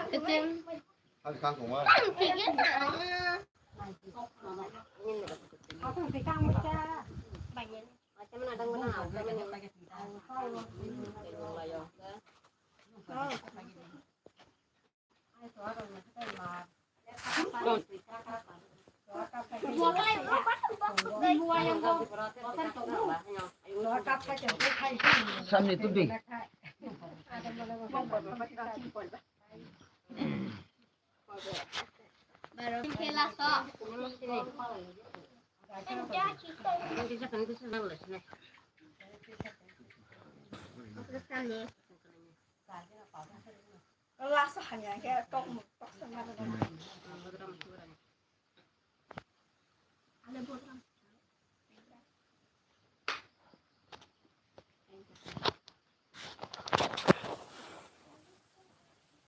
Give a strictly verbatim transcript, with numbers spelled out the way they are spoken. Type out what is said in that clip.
Kecil. Kan kangkong ma. Kecil. Samni tu ding. Laso hamya khe tok tok sama.